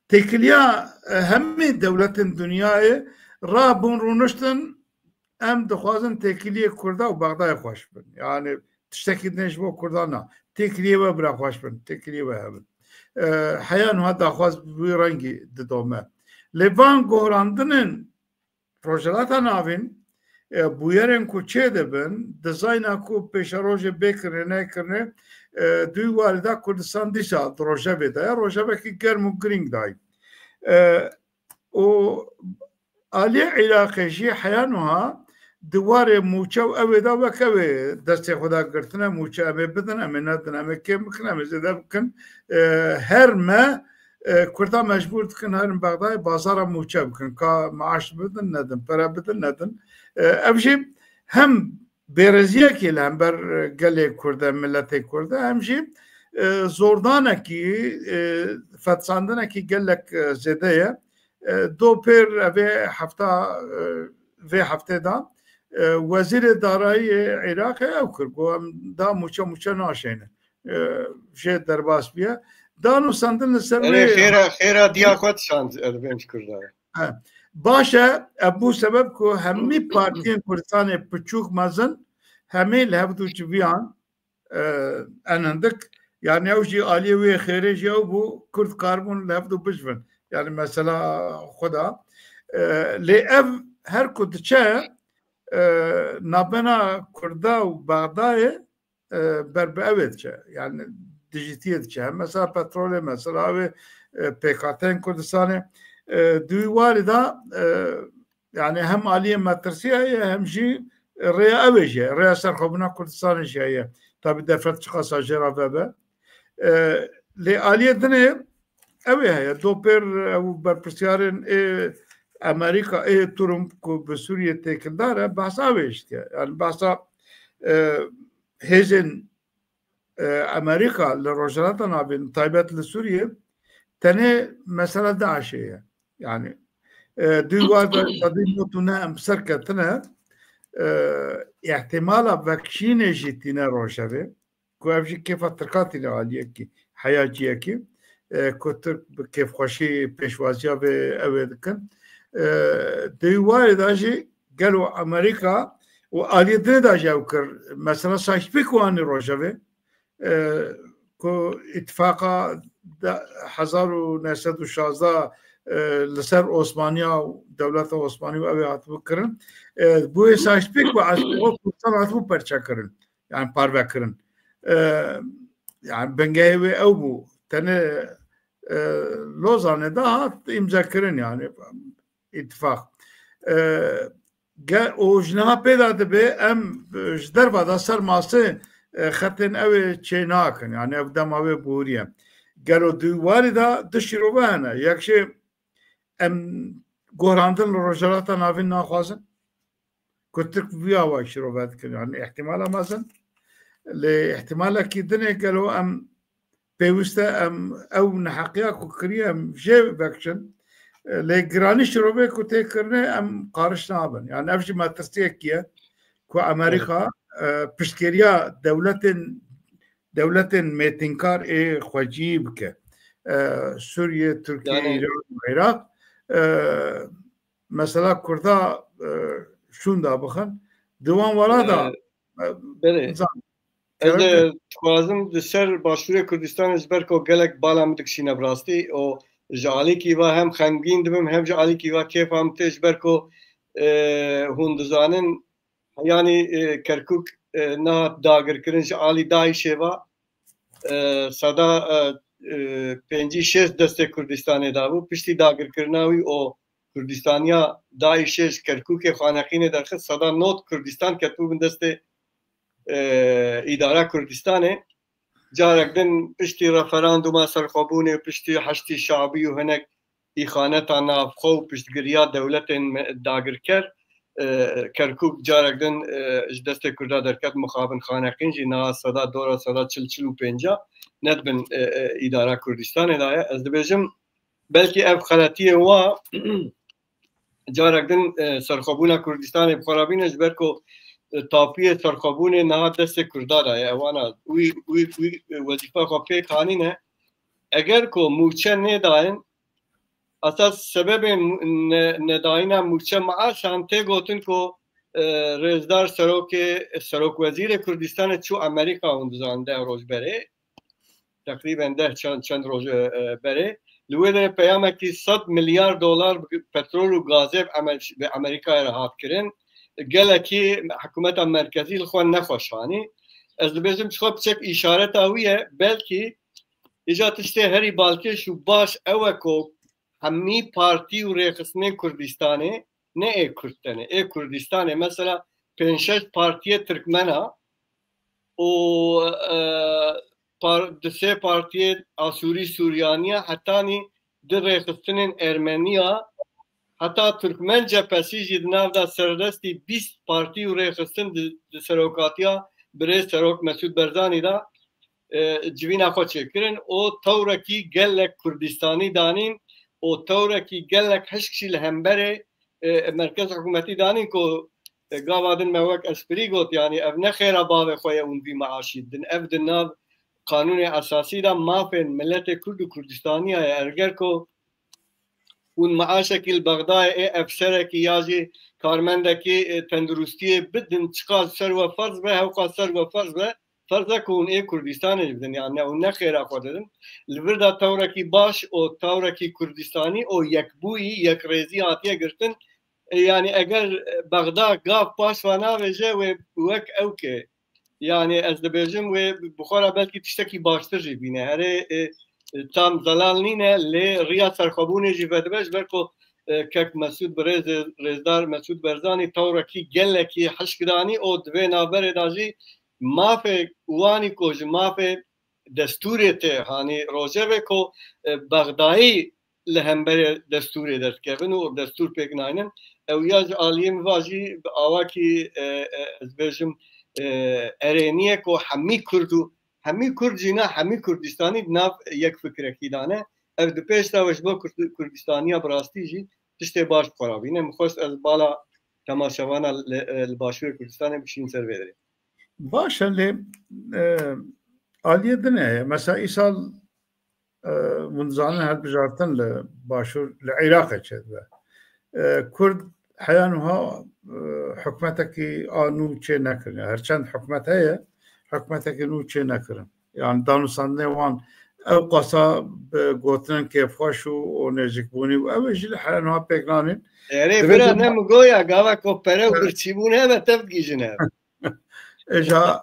têkiliya, e, hemî dewletên dinyayê rabûn rûniştin, em dixwazin têkiliyê Kurda û Bexdayê xweş bin. Yani tiştekî din ji bo Kurdan na. Têkiliyê we bira xweş bin, têkiliyê we hebin. E, heya niha daxwaz bi wî rengî didome. Lê van gohrandinên Rojhilata Navîn, e, bûyerên ku çêdibin, dizayna ku pêşerojê bê kirinê, neyê kirinê, e, di wî warî de Kurdistan dîsa di rojevê de ye, rojevekî germ û girîng dayî. E, û aliyê Iraqê jî heya niha di warê mûçe û ew ê de wek ew ê destê xwe de girtine, mûçe em ê bidin, em ê nedin, em ê kêm bikin, em ê zêde bikin. E, her me e, Kurda mecbûr dikin herin Bexdayê bazara mûçe bikin. Ka maaş bidin nedin, pere bidin nedin. E, ev jî hem bêreziyekê li hember gelê Kurd e, miletê Kurd e, hem jî, e, zordanekî, e, fetsandinekî gelek, e, zêde ye. E, do pêr evê hefta, e, vê heftê de, e, Wezîrê Darayî yê Iraqê ew kir, got, em da mûçe mûçe naşeyne. E, jê derbas bûye. Da nûsandin li ser Erê wê xêra, xêra diya xwe dişand, e, li vê ji Kurdan. He. Baş e, e, bû sebeb ku hemî partiyên Kurdistanê piçûk mezin, hemî li hevdû civiyan, e, en hindik, yani ew jî aliyê wê xêrê jî ew bû, Kurd karibûn li hevdû bijivin. Yani mesela xwe da. E, lê ev her ku diçe, e, navbena Kurda û Bexdayê, e, ber bi ew ê diçe. Yani dijîtiyê diçe. Hem mesela petrolê, mesela wê, e, pêkhateyên Kurdistanê, e, di wî warê de, e, yani hem aliyê metirsiya ye, hem jî rêya ew ê jî ye, rêya serxwebûna Kurdistanê jî heye. Tabî derfet çiqasa jê re vebe. E, lê aliyê dinê ew ê heye. Do pêr ew berpirsiyarên ê Amerîka, ê Trump ku bi Sûriyê têkildar e, behsa wê jî dike. Yani behsa, e, hêzên, e, Amerîka li Rojhilata Navîn, taybet li Sûriyê, tenê mesela DAIŞê ye. Yani, e, dû war de, de dî not û ne em ser ketine, e, ihtimala vekişînê jî tîne rojevê, ku ev jî kêfa Tirkan tîne aliyekî, heya ciyekî, e, ku Tirk bi kêfxweşî pêşwaziya vê ew ê dikin. E, di wî warê de jî gelo Amerîka û aliyê dinê de jî ew kir. Mesela Sykes-Picot anî rojevê, e, ku îtifaqa de hezar û neh sed û şazdeh, e, li ser Osmaniya û dewleta Osmanî û ew ê hatibû kirin. E, bûyê Sykes-Picot, Kurdistanê hatibû perçe kirin. Yani parve kirin. E, yani bingehê wê ew bû. Tenê, e, Lozanê de hat îmze kirin yani îtifaq. E, ge-, û ji niha pê de dibe em, e, ji derva de ser masê, e, xetên ew ê çê nakin. Yani ev dema wê borî ye. Gelo di warî de du şîrove hene. Yek jê em gohrandin li Rojhilata Navîn naxwazin. Ku Tirk vî awa şîrove dikin. Yani ihtimala mezin. Lê ihtimalekî dinê gelo em pêwîst e em ew neheqiya ku kiriye em jê vekişin. Lê giranî şîrovê ku tê kirinê em qariş nabin. Yani ev jî metirsiyekî ye ku Amerîka, e, piştgiriya dewletên, dewletên mêtînkar ê xweciyî bike. E, Sûriye, Tirkiye, Yani Îran, Iraq, e, mesela Kurda, e, şûnda bixin. Di wan wela da, E, e, belê. Zan. Ez Kerem de dixwazim di ser Başûrê Kurdistanê ji ber ku gelek bala min dikişîne bi rastî û ji alîkî ve hem xemgîn dibim hem ji alîkî ve kêfa min tê ji ber ku, e, hûn dizanin, yanî, e, Kerkûk, e, nehat dagirkirin ji alî DAIŞê ve, e, seda, e, e, pêncî şêst destê Kurdistanê dabû. Piştî dagirkirina wî û Kurdistaniya DAIŞê ji Kerkûkê xaneqînê derxist, seda nod Kurdistan ketibû bin destê, e, îdara Kurdistanê. Carek din piştî referanduma serxwebûnê, piştî Heşdî Şabî û hinek îxaneta navxwe û piştgiriya dewletên me-, dagirker, e, Kerkûk carek din, e, ji destê Kurda derket, mixabin xaneqîn jî niha seda dora seda çil, çil û pênca nedibin, e, e, îdara Kurdistanê de ye. Ez dibêjim, belkî ev xeletiyê wa carek din, e, serxwebûna Kurdistanê bi xwe re bîne, ji ber ku, e, tapiyê serxwebûnê niha destê Kurda de ye. Ewana wî, wî, wî wezîfa xwe pêk anîne. Eger ku mûçe nêdayên, esas sebebên ne-, nedayîna mûçe maaşan tê gotin ku, e, rêzdar serokê, serokwezîrê Kurdistanê çû Amerîka, hûn dizanin, deh roj berê. Teqrîben deh çend, çend roj, e, e, berê. Li wê derê peyamekî sed milyar dolar bi petrol û gazê bi Amer-, bi Amerîkayê re hat kirin. Gelekî hikûmeta merkezî li xwe nexweş anî. Ez dibêjim, ji xwe piçek îşareta wî ye. Belkî îca tiştê herî balkêş û baş ew e ku hemî partî û rêxistinên Kurdistanê, ne ê Kurd tenê, ê Kurdistanê, mesela pênc şeş partiyê Tirkmena û, e, par-, di sê partiyê Asûrî Sûryaniya, hetanî di rêxistinên Ermeniya, Heta Turkmen Cephesî jî di nav de serdestî bîst partî û rêxistin di, di serokatiya birêz serok Mesûd Berzanî de, e, civîna xwe çêkirin û tewrekî gelek Kurdistanî danîn û tewrekî gelek hişk jî li hemberê, e, merkez hikûmetî danîn ku, e, gava din me wek espirî got, yanî ev ne xêra bavê xwe ye hûn vî meaşî didin. Ev di nav qanûnê esasî de mafên miletê Kurd û Kurdistaniya ye. Erger ku hûn meaşekî li Bexdayê ê efserekî ya jî karmendekî, e, tenduristiyê bidin, çiqas ser we ferz be, hewqas ser we ferz be, ferz e ku hûn ê Kurdistanê jî bidin, yani hûn ne xêra xwe didin. Li vir de tewrekî baş û tewrekî Kurdistanî û yekbûyî, yekrêzî hatiye girtin. E, yani eger, e, Bexda gav paş ve navêje wê wek ew ke. Yani ez dibêjim wê bi xwe re belkî tiştekî baştir jî bîne. Erê, e, e, tam zelal nîne, lê riya serxwebûnê jî vedibe, ji ber ku, e, kek Mesûd birêz, rêzdar Mesûd Berzanî tewrekî gelekî hişk danî û di vê navberê de jî mafê wanî ku ji mafê destûrê tê, hanî rojevê ku, e, Bexdayî li hemberê destûrê derdikevin û destûr pêk naynin. Ew ya ji aliyê min va jî bi awakî, e, e, ez bêjim, e, erêniyê ku hemî Kurd û hemî Kurd jî ne, hemî Kurdistanî di nav yek fikrekî de ne. Ev di pêş de ji bo Kurd-, Kurdistaniya bi rastî jî tiştê baş bi xwe re bîne. Min xwest ez bala temaşevana li, e, li Başûrê Kurdistanê bişînim ser vê derê. Baş e, lê, e, aliyê din heye. Mesela îsal, e, hûn dizanin hilbijartin li Başûr, li Iraqê çêdibe. E, Kurd heya niha, e, hikûmetekî a nû çê nekirin. Her çend hikûmet heye, hikûmetekî nû çê nekirin. Yani danûstandinê wan ew qasa bi gotinên kêfxweş û, û nêzîkbûnî û ew ê jî li heya niha pêk nanîn. Erê, Divê bira, ne min goya gava ku pere û birçîbûn hebe, tev digihîjin hev. Êja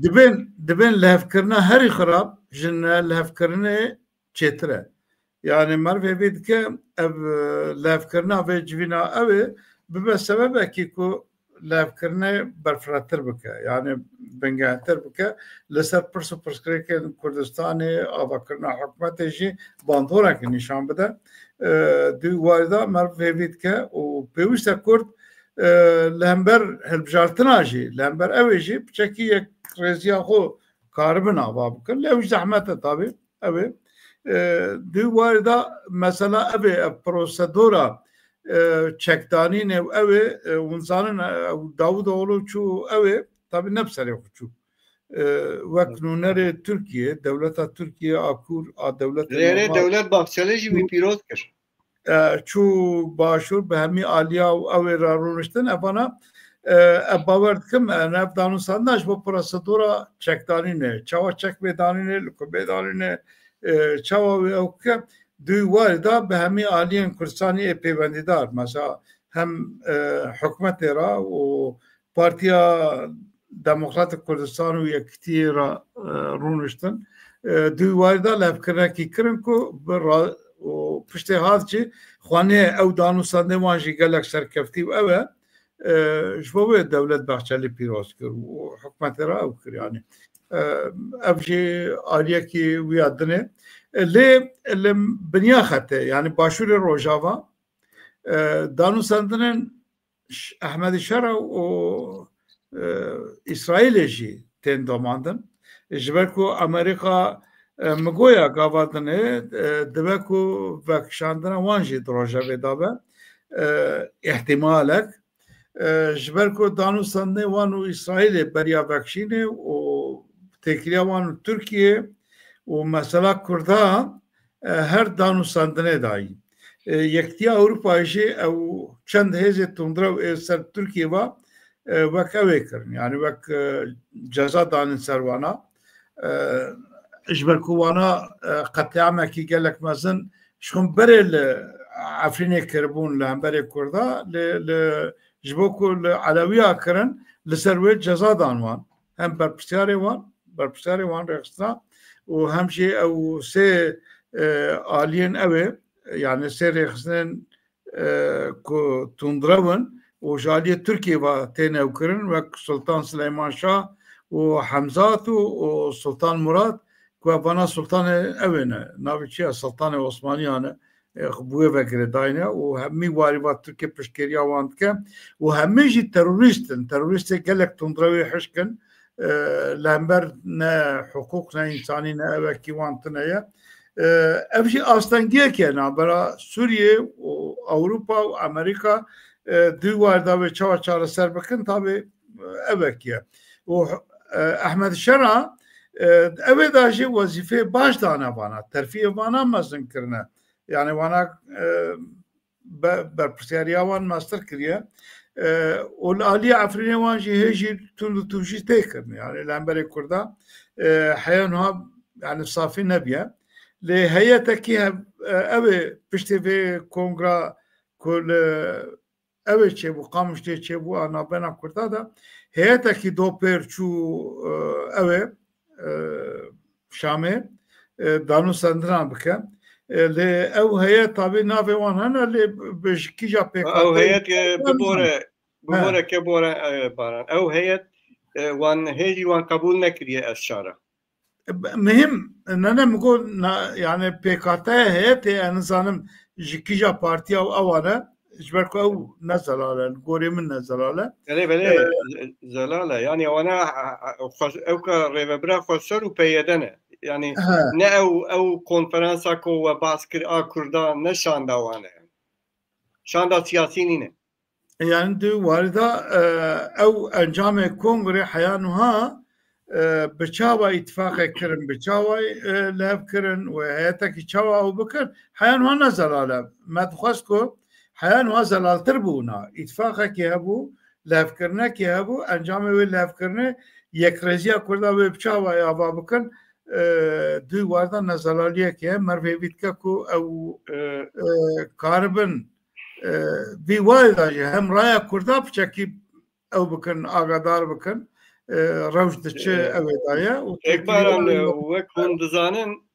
dibên, dibên lihevkirina herî xirab ji nelihevkirinê çêtir e. Yani meriv hêvî dike ev, e, lihevkirina vê civîna ew ê bibe sebebekî ku lihevkirinê berfirehtir bike. Yani bingehintir bike. Li ser pirs û pirsgirêkên Kurdistanê, avakirina hikûmetê jî bandorek nîşan bide. E, di warî de meriv hêvî dike û pêwîst e Kurd, e, li hember hilbijartina jî, li hember ew ê jî piçekî yekrêziya xwe karibin ava bikin. Lê ew jî zehmet e tabî. Ew ê, e, di warî de mesela ev ê, ev prosedura, e, çekdanînê û ew ê, e, hûn zanin, e, ew Davutoğlu çû ew ê, tabî ne bi serê xwe çû. E, wek nûnerê Tirkiye, dewleta Tirkiye a kûr, a dewleta Rêrê normal. Dewlet Bahçeli jî wî pîroz kir. E, çû başûr bi hemî aliya û ew ê re rûniştin. Evana, e, ev bawer dikim, e, ev danûstandina ji bo prosedura çekdanînê, çawa çek bê danînê, li ku bê danînê, e, çawa wê ew bike, di wî warî de bi hemî aliyên Kurdistanê ê pêwendîdar, mesela hem, e, hikûmetê re û Partiya Demokratîk Kurdistan û Yekitiyê re, e, rûniştin. E, di wî warî de lihevkirinekî kirin ku bi ra-, û piştê hat jî xwanê ew danûstandê wan jî gelek serkeftî û ew e, e, ji bo wê Dewlet Bahçelî pîroz kir û hikûmetê re ew kir, yanî. E, ev jî aliyekî wî ya dinê. E, lê li binya xetê, yanî Başûrê Rojava, e, danûstandinên Ş-, Ehmedî Şera û, e, Îsraîlê jî tên domandin. Ji ber ku Amerîka, e, migoya gava dinê, e, dibe ku vekişandina wan jî di rojevê de be, e, îhtimalek. E, ji ber ku danûstandinê wan û Îsraîlê beriya vekişînê û têkiliya wan û Tirkiye û mesela Kurda, e, her danûstandinê dayî. E, Yekitiya Ewropayê jî ew çend hêzê tundrew ê ser Tirkiye ve, e, wek ew ê kirin. Yani wek, e, ceza danin ser wana. E, ji ber ku wana, e, qetlîamekî gelek mezin ji xwe berê li Efrînê kiribûn li hemberê Kurda, li, li, ji bo ku li Elewiya kirin, li ser wê ceza dan wan. Hem berpirsiyarê wan, berpirsiyarê wan rêxistina û hem jî ew sê, e, aliyên ew ê, yani sê rêxistinên, e, ku tundrew in û ji aliyê Tirkiyê ve tên ew kirin, wek Sultan Sileyman Şah û Hemzat û, û Sultan Murat, ku ev vana sultanê ew ê ne, navê çi ye? Sultanê Osmaniyan e. e, bi wê ve girêdayî ne û hemî warî va Tirkiye piştgiriya wan dike û hemî jî terorîst in. Terorîstê gelek tundrewî hişk in, e, li hember ne hiqûq, ne însanî, ne evekî wan tune ye. E, ev jî astengiyek e navbera Sûriyê û Ewropa û Amerîka, e, di warda wê çawa çareser bikin, tabê, e, evekî ye. Û, e, Ehmed Şera, e, ew ê da jî wezîfeyê baş dane vana, terfiyê vana mezin kirine. Yani vana, e, be-, berpirsiyariya wan mestir kiriye. E, û li aliyê Efrînê wan jî hê jî tund û tûj jî tê kirin. Yani li hemberê Kurda, e, heya niha yani safî nebiye. Lê heyetekî hev-, e, ew ê piştî vê kongra ku li ew ê çêbû, Qamişlê çêbû, a navbena Kurda de heyetekî do pêr çû, e, ew ê, e, Şamê, e, danûsendina bike. E, lê ew heyet tabî navê wan hene, lê bi ji kîja pêk Ew hate heyet, e, bibore, He. bibore ke bore, e, Baran. Ew heyet, e, wan hêjî wan qebûl nekiriye ez şara. Muhim, ne, ne, min got, na, yani pêkhateya heyetê, ez nizanim ji kîja partiya û ewan e, ji ber ku ew ne zelal e, li gorê min ne zelal e. Belê, belê, Ee, ze-, zelal e. Yani wana, a, a, xwe-, ew ka rêvebira Xweser û P Y D ne. Yani He. ne ew, ew konferansa ku we bahs kir a Kurda ne şanda wan e. Şanda siyasî nîne. Yani di warî de, e, ew encamê kongrê heya nuha, e, bi çawa îtifaqek kirin, bi çawa, e, li hev kirin û heyetekî çawa ew bikin, heya nuha ne zelal e. Me dixwest ku heya nuha zelaltir bûna. Îtifaqekî hebû, lihevkirinekî hebû, encamê wê lihevkirinê yekrêziya Kurda wê bi çawa ava bikin, e, di warda nezelaliyekê ye. Merv hêvî dike ku ew, E, e, karibin, e, vî wayê de jî hem raya Kurda piçekî ew bikin, agadar bikin. E, rewş di çi E, ew ê de ye û Ekbaran, têkiliyê e, wek hûn dizanin,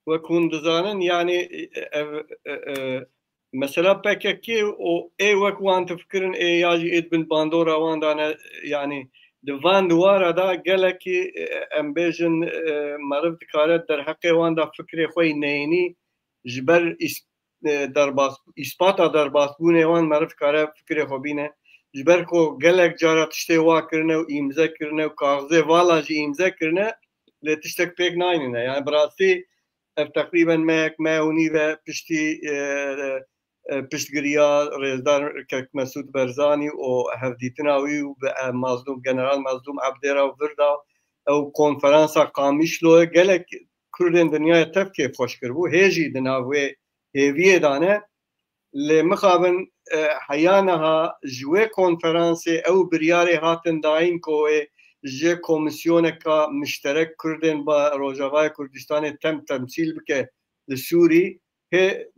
wek hûn dizanin, yani, e, ev, e, e, mesela P K K û ê wek wan difikirin, ê ya jî ê di bin bandora wan de ne, yani, di van dîwara de gelekî, e, em bêjin, e, meriv dikare derheqê wan de fikrê xwe yî neyînî ji ber îs-, e, derbas, îspata derbasbûnê wan meriv dikare fikrê xwe bîne. Ji ber ku gelek cara tiştê wa kirine û îmze kirine û kaxizê vala jî îmze kirine, lê tiştek pêk nayînine. Yani bi rastî ev teqrîben mehek, meh û nîv e piştî, e, e, piştgiriya rêzdar Kek Mesûd Barzanî û hevdîtina wî û bi, e, Mazlûm, General Mazlûm Ebdê re vir da ew konferansa Qamişloyê gelek Kurdên dinyayê tev kêfxweş kiribû. Hê jî di nav wê hêviyê de ne. Lê mixabin, e, heya niha ji wê konferansê ew biryarê hatin dayîn ku wê ji komisyoneka mişterek Kurdên ba Rojavayê Kurdistanê tem temsîl bike li Sûrî, hê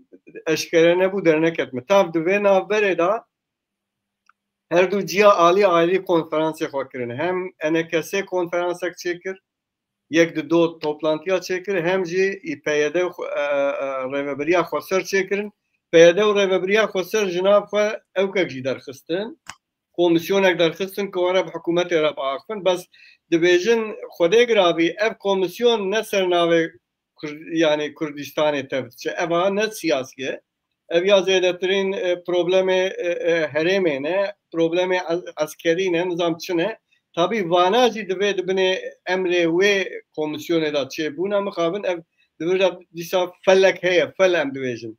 eşkere nebû, derneket me. Tav di vê navberê de her du ciya alî alî konferansê xwe kirin. Hem E N K S konferansek çêkir, yek di do toplantiya çêkir, hem jî P Y D xwe-, e, e, rêveberiya xweser çêkirin. P Y D û rêveberiya xweser ji nav xwe ewkek jî derxistin. Komisyonek derxistin ku were bi hikûmetê re biaxifin. Bes dibêjin Xwedê giravî ev komisyon ne ser navê Kur-, yani Kurdistanê tev diçe. Eva ne siyasî ye. Ev ya zêdetirîn, e, problemê, e, e, herêmê ne, problemê es-, eskerî ne, nizam çi ne. Tabî vana jî divê di binê emrê wê komisyonê de çêbûna mixabin ev di vir de dîsa felek heye, fel em dibêjin.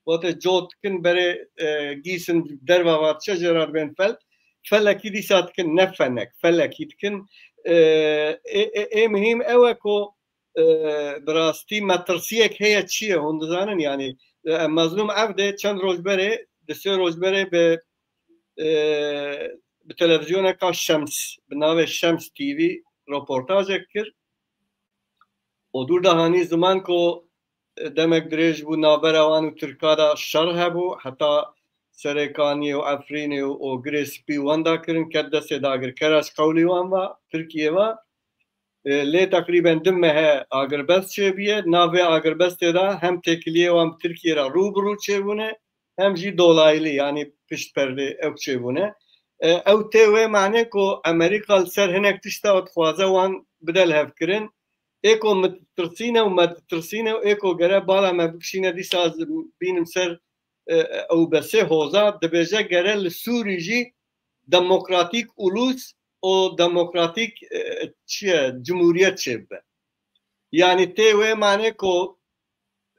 Wate cot dikin berê, e, gîsin derva va diçe jê re dibên fel. Felekî dîsa dikin ne fenek, felekî dikin. E, ê, ê, ê muhîm ew e ku e, bi rastî metirsiyek heye çi ye, hûn dizanin, yanî, e, Mazlûm Evdê çend roj berê, di sê roj berê bi, e, bi televizyoneka Şems, bi navê Şems T V roportajek kir. Û dûr de hanî ziman ku, e, demek dirêj bû navbera wan û Tirka de şer hebû, heta Serêkaniyê û Efrînê û Ogirê Spî wenda kirin, ket destê dagirkera ji qewlî wan ve, Tirkiyê ve. E, lê teqrîben du mehe agirbest çêbûye. Nav vê agirbestê de hem têkiliyê wan bi Tirkiyê re rû bi rû çêbûne, hem jî dolaylı, yanî pişt perdê ew çêbûne. E, ew tê wê manê ku Amerîka li ser hinek tişta dixwaze wan bide lihevkirin. Ê ku min tirsîne û me ditirsîne û ê ku gere bala me bikişîne dîsa ez bînim ser, e, e, ew besê hoza, dibêje gere li Sûrî jî demokratîk ulus û demokratîk, e, çi ye, cumhuriyet çêbibe. Yanî tê wê manê ku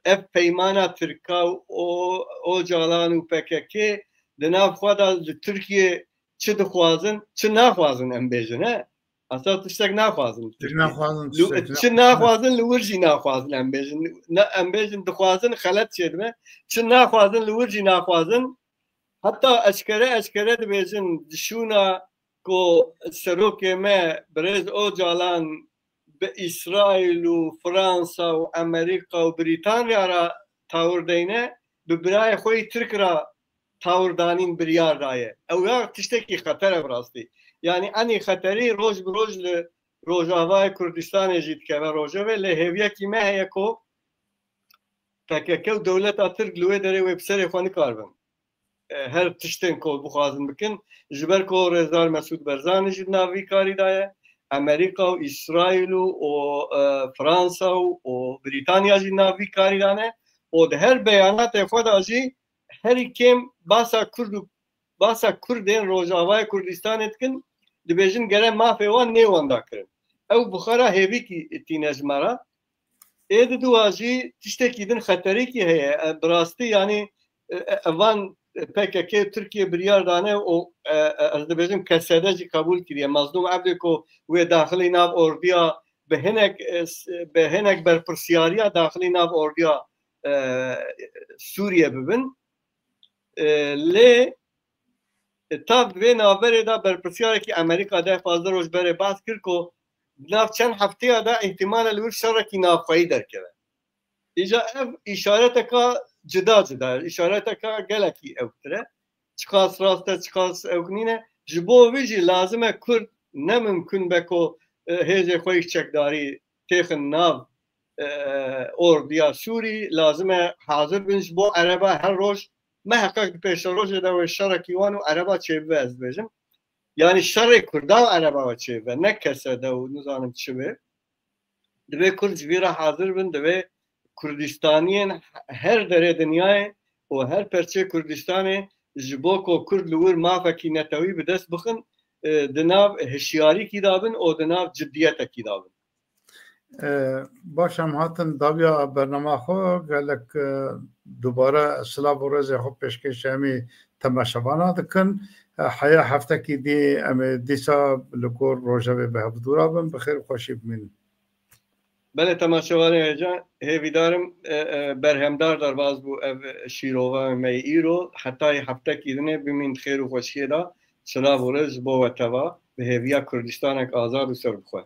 ev peymana Tirka û Ocalan û P K K di nav xwe de li Tirkiye çi dixwazin, çi naxwazin em bêjin, he? Esas tiştek naxwazin li Tirkiye. Naxwazin tiştek, Çi naxwazin li wir jî naxwazin em bêjin. Ne, em bêjin dixwazin xelet çêdibe. Çi naxwazin li wir jî naxwazin. Heta eşkere eşkere dibêjin di şûna ku serokê me birêz Ocalan bi Îsraîl û Fransa û Amerîka û Brîtanya re tawir deyne, bi birayê xwe yî Tirk re tawirdanîn biryar daye. Ew ya tiştekî xeter e bi rastî. Yanî enî xeterî roj bi roj li Rojavayê Kurdistanê jî dikeve rojevê, lê hêviyekî me heye ku P K K û dewleta Tirk li wê derê wê bi serê xwe nikaribin, e, her tiştên ku bixwazin bikin. Ji ber ku Rêzdar Mesûd Barzanî jî di nav vî karî de ye, Amerîka û Îsraîl û, û, e, Fransa û, û Brîtanya jî di nav vî karî de ne û di her beyanatê xwe de jî herî kêm basa Kurd û basa Kurdên Rojavayê Kurdistanê dikin, dibêjin gere mafê wan nê wenda kirin. Ew bi xwe re hêvîkî tîne ji me re. Ê di dua jî tiştekî din xeterîkî heye. E, bi rastî, yanî, e, e, evan P K K Tirkiye biryar dane û, e, e, ez dibêjim K S D jî qebûl kiriye. Mazlûm Ebdê ku wê daxilî nav ordiya bi hinek, e, s-, bi hinek berpirsiyariya daxilî nav ordiya, e, Sûriye bibin. E, lê, e, tav di vê navberê de berpirsiyarekî Amerîka deh pazdeh roj berê behs kir ku di nav çend hefteya de îhtimal e li wir şerekî navxweyî derkeve. Îja ev îşareteka cida cida ye, îşareteka gelekî ewktir e. Çiqas rast e, çiqas ewk nîne. Ji bo vî jî lazim e Kurd ne mimkun be ku, e, hêzê xwe yî çekdarî têxin nav, e, ordiya Sûrî, lazim e hazir bin ji bo Ereba her roj. Me heqek di pêşerojê de wê şerekî wan û Ereba çêbibe, ez dibêjim. Yanî şerê Kurda û Ereba we çêbibe, ne K S D û nizanim çi be. Divê Kurd ji vî re hazir bin, divê Kurdistaniyên her derê dinyayê û her perçê Kurdistanê ji bo ku Kurd li wir mafekî netewî bi dest bixin, e, di nav hişyarîkî de bin û di nav ciddiyetekî de bin. E, baş, em hatin dawiya bernama xwe, gelek, e, dubare silav û rêzê xwe pêşkêşî hemî temaşevana dikin. E, heya heftekî dî em ê dîsa li gor rojevê bi hevdû re bin, bi xêr û xweşî bimînin. Belê temaşevanê hêja, hêvîdar im, e, e, berhemdar derbas bû ev şîrova me yê îro. Hetayê heftekî dinê bimîn di xêr û xweşiyê de. Silav û rêz ji bo we teva, bi hêviya Kurdistanek azad û serbixwe.